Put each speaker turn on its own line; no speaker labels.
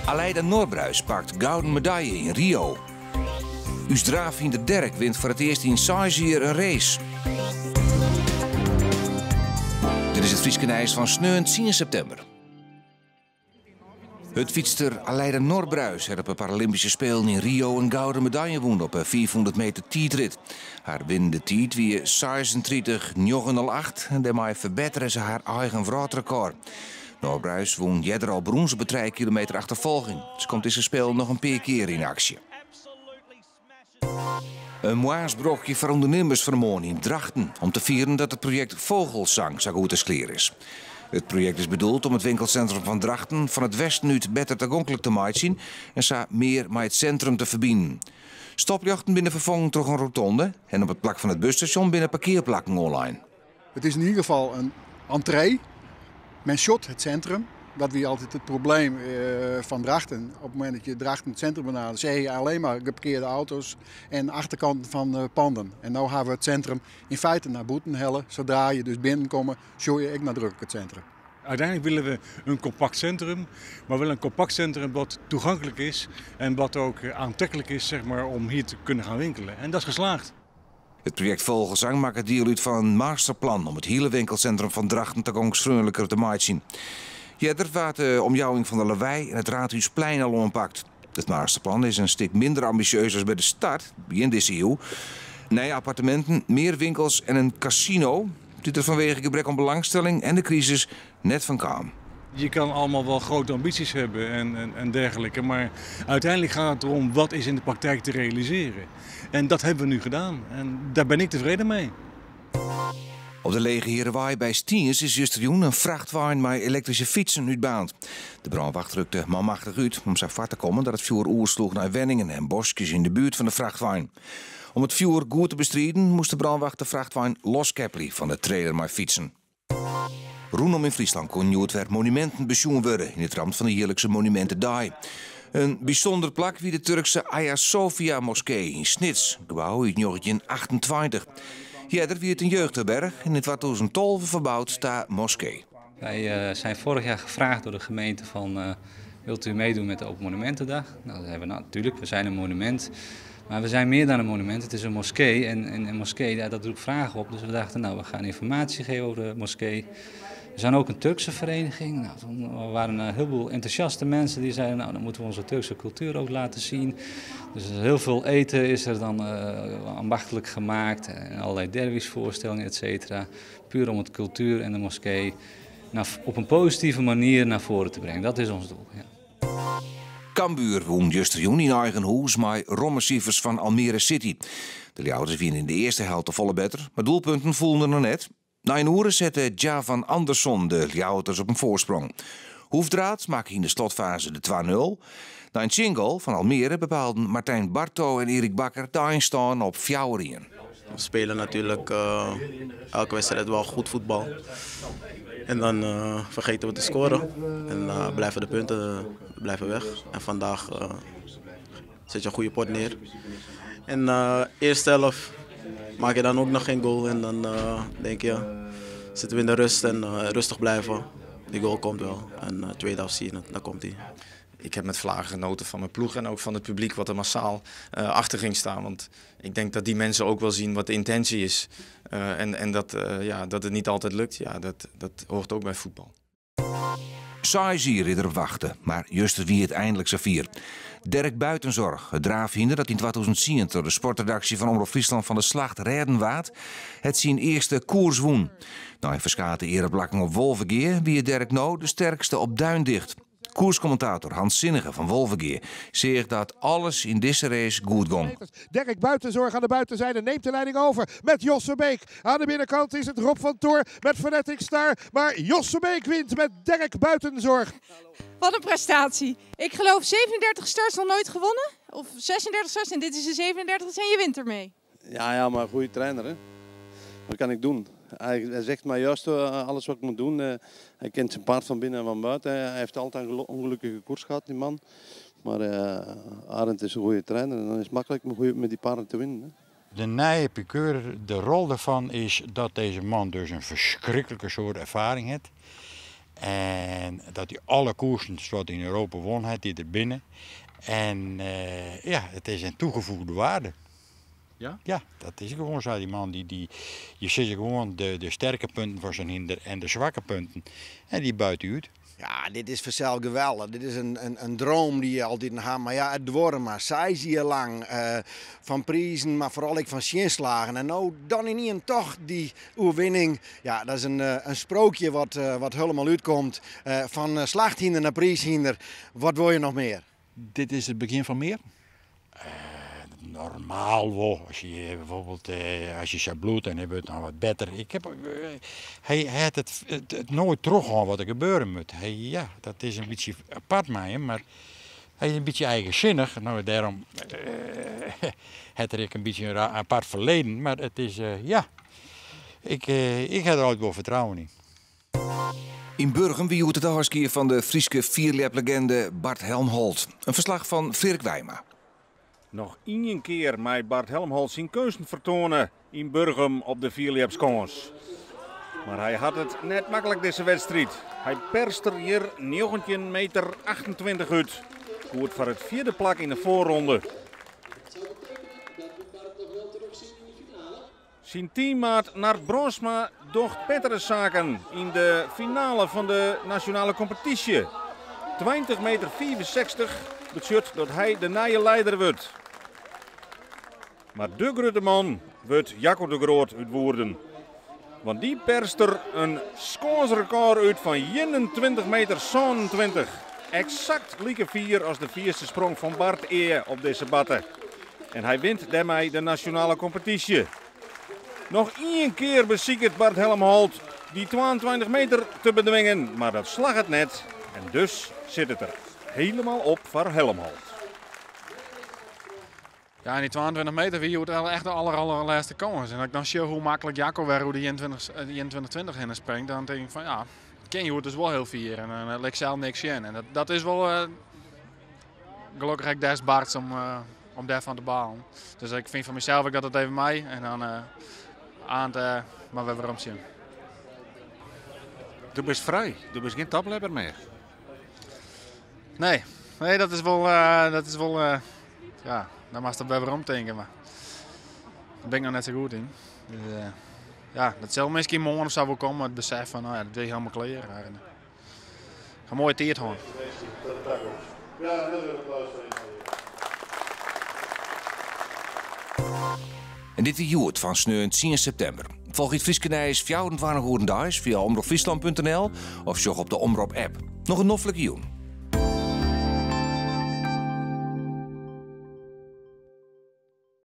Alyda Norbruis pakt gouden medalje yn Rio. Us draafhynder Derek wint foar it earst yn seis jier in race. Dit is it Fryske nijs fan sneon tsien septimber. Hurdfytster Alyda Norbruis hat op 'e Paralympyske Spelen yn Rio in gouden medalje wûn op 'e 500 meter tiidrit. Har winnende tiid wie 36 908 en dêrmei ferbettere se har eigen wrâldrekôr. Norbruis wûn earder al brûns op 'e trije kilometer achterfolging. Se komt dizze Spelen noch in pear kear yn aksje. In moarnsbrochje foar ûndernimmers fan 'e moarn yn Drachten om te fieren dat it projekt Vogelzang sa goed as klear is. It projekt is bedoeld om it winkelsintrum fan Drachten fan it westen út better tagonklik te meitsjen en sa mear mei it sintrum te ferbinen. Stopljochten binne ferfongen troch in rotonde en op it plak fan it busstasjon binne parkearplakken oanlein.
It is yn ieder gefal in entree. Men sjocht it sintrum. Dat wie altyd it probleem fan Drachten. Op it momint dat je Drachten it sintrum benadere, seach je allinne mar geparkearde auto's en achterkanten fan panden. En no hawwe we it sintrum yn feite nei bûten helle. Sadra je dus binnenkomme, sjoch je ek nadruklik it sintrum.
Uiteindelijk willen we een compact centrum, maar wel een compact centrum wat toegankelijk is en wat ook aantrekkelijk is zeg maar, om hier te kunnen gaan winkelen. En dat is geslaagd.
It projekt Vogelzang makket diel út fan in masterplan om it hiele winkelsintrum fan Drachten tagongsfreonliker te meitsjen. Earder waard de omjouwing fan de Lawei en it Raadhúsplein al oanpakt. It masterplan is in stik minder ambisjeus as by de start, begjin dizze iuw. Nije apparteminten, mear winkels en in kasino, dy't der fanwege gebrek oan belangstelling en de krisis net fan kaam.
Je kan allemaal wel grote ambities hebben en, en, en dergelijke, maar uiteindelijk gaat het erom wat is in de praktijk te realiseren. En dat hebben we nu gedaan en daar ben ik tevreden mee.
Op de Lege Hearewei by Stiens is justerjûn in frachtwein mei elektryske fytsen útbaarnd. De brânwacht rukte manmachtich út om sa foar te kommen dat it fjoer oersloech nei wenningen en boskjes yn de buert fan de frachtwein. Om it fjoer goed te bestriden moast de brânwacht de frachtwein loskeppelje fan de trailer mei fytsen. Rûnom yn Fryslân koenen hjoed wer monuminten besjoen wurde yn it ramt fan de jierlikse Monumintedei. In bysûnder plak wie de Turkse Aya Sofia Moskee yn Snits, gebou út 1928. Earder wie it in jeugdherberch en yn 2012 ferboud ta moskee.
Wij zijn vorig jaar gevraagd door de gemeente van wilt u meedoen met de Open Monumentendag? Nou, dat hebben we natuurlijk, we zijn een monument. Maar we zijn meer dan een monument, het is een moskee. En, en een moskee, ja, dat roept vragen op. Dus we dachten, nou, we gaan informatie geven over de moskee. We zijn ook een Turkse vereniging. Nou, toen waren een heleboel enthousiaste mensen die zeiden, nou, dan moeten we onze Turkse cultuur ook laten zien. Dus heel veel eten is er dan ambachtelijk gemaakt en allerlei derviesvoorstellingen, et cetera. Puur om het cultuur en de moskee op een positieve manier naar voren te brengen. Dat is ons doel. Ja.
Cambuur wûn justerjûn yn eigen hûs mei romme sifers fan Almere City. De Ljouwerters wiene yn de earste helte folle better, mar doelpunten foelen der noch net. Nei in oere sette Djavan Anderson de Ljouwerters op in foarsprong. Hoefdraad makke yn de slotfaze de 2-0. Nei in tsjingoal fan Almere bepaalden Martijn Barto en Erik Bakker de einstân op 4-1.
We spelen natuurlijk elke wedstrijd wel goed voetbal. En dan vergeten we te scoren en blijven de punten blijven weg. En vandaag zet je een goede pot neer. En eerste helft maak je dan ook nog geen goal. En dan denk je, zitten we in de rust en rustig blijven. Die goal komt wel. En tweede helft zie je het, dan komt hij.
Ik heb met vlagen genoten van mijn ploeg en ook van het publiek wat er massaal achter ging staan. Want ik denk dat die mensen ook wel zien wat de intentie is. En dat, ja, dat het niet altijd lukt, ja, dat hoort ook bij voetbal.
Seis jier is der op wachte, mar juster wie it einlik safier. Derek Buitenzorg, it draafhynder dat yn 2010 troch de sportredaksje fan Omrop Fryslân fan de slacht rêden waard, hat syn earste koers wûn. Nei ferskate eareplakken op Wolvegea wie Derek no de sterkste op Duindigt. Koerskommentator Hans Sinnige fan Wolvegea seach dat alles yn dizze race goed gong.
Derek Buitenzorg aan de buitenzijde neemt de leiding over met Jos Verbeek. Aan de binnenkant is het Rob van Toor met Fanatic Star. Maar Jos Verbeek wint met Derek Buitenzorg.
Wat een prestatie. Ik geloof 37 starts nog nooit gewonnen. Of 36 starts en dit is de 37 en je wint ermee.
Ja, ja, maar een goede trainer hè. Wat kan ik doen? Hij zegt maar juist alles wat ik moet doen. Hij kent zijn paard van binnen en van buiten. Hij heeft altijd een ongelukkige koers gehad, die man. Maar Arend is een goede trainer en dan is het makkelijk om met die paarden te winnen. Hè.
De nije pikeur, de rol daarvan is dat deze man dus een verschrikkelijke soort ervaring heeft. En dat hy alle koersen soart yn Europa won hat dy't der binne. En ja, it is in toegevoegde waarde.
Ja?
Ja, dat is gewoan sa. Dy man, dy, dy, je sizze gewoan de, de sterke punten fan sa'n hynder en de swakke punten. En dy buit hy út.
Ja, dit is fansels geweldich. Dit is in, in, in droom dy't je altyd ha. Mar ja, it duorre mar seis jier lang. Uh, fan prizen, mar foaral ek fan tsjinslagen. En no dan ynienen toch dy oerwinning. Ja, dat is in, eh, in sprookje wat, uh, wat helemaal útkomt. Uh, fan slachthynder nei priishynder. Wat wol je noch mear?
Dit is it begjin fan mear?
Normaal wol. As je bijvoorbeeld as je sa bliuwt en hy wurdt noch wat better. Ik heb, hy hat it, it, it noait trochhân wat der gebeure moat. Hy, ja, dat is in bytsje apart mei him, mar hy is in bytsje eigensinnich. No, dêrom hat er ek in bytsje in apart ferleden. Mar it is, ja, ik, ik ha der altyd wol fertrouwen yn.
Yn Burgum wie hjoed it ôfskie fan de Fryske fierljeplegende Bart Helmholt. In ferslach fan Freark Wijma.
Noch ien kear mei Bart Helmholt syn keunsten fertoane yn Burgum op de fierljepskâns. Mar hy hat it net maklik dizze wedstriid. Hy perst der hjir 19 meter 28 út. Goed foar it fjirde plak yn de foarronde. Syn teammaat Nard Bronsma docht bettere saken yn de finale fan de nasjonale kompetysje. 20 meter 65 betsjut dat hy de nije leider wurdt. Mar de grutte man wurdt Jacco de Groot út Woerden. Want dy perst der in skânsrekôr út fan 21 meter 27. Eksakt like fier as de fierste sprong fan Bart ea op dizze batte. En hy wint dêrmei de nasjonale kompetysje. Noch ien kear besiket Bart Helmholt dy 22 meter te bedwingen, mar dat slagget net. En dus sit it der hielendal op foar Helmholt.
Ja, en dy 22 meter wie hjoed echt de aller, allerlêste kâns. En as ik dan sjoch hoe maklik Jacco wer oer de 21, 21 20 hinne springt, dan tink ik fan ja, kin hjoed dus wol hiel fier. En dan lit ik sels niks sjen. En dat, dat is wol uh, gelokkich ek des Barts om, uh, om dêrfan te balen. Dus ik fyn fan mysels ek dat it even mei. En dan uh, oan it, mar wer werom sjen.
Do bist frij, do bist gjin topljepper mear.
Nee, nee dat is wol, dat is wol ja, dan moatst der wer werom tinke, mar dêr bin ik noch net sa goed yn. Dus, uh, ja, dat sil miskien moarn of sa wol komme, it besef fan, no ja, dat wie hielendal klear. Maar, ik ha in moaie tiid hân.
En dit wie Hjoed fan sneon 10 septimber. Folgje it Fryske nijs 24 oeren deis fia omropfryslan.nl of sjoch op de Omrop app. Noch in noflike jûn.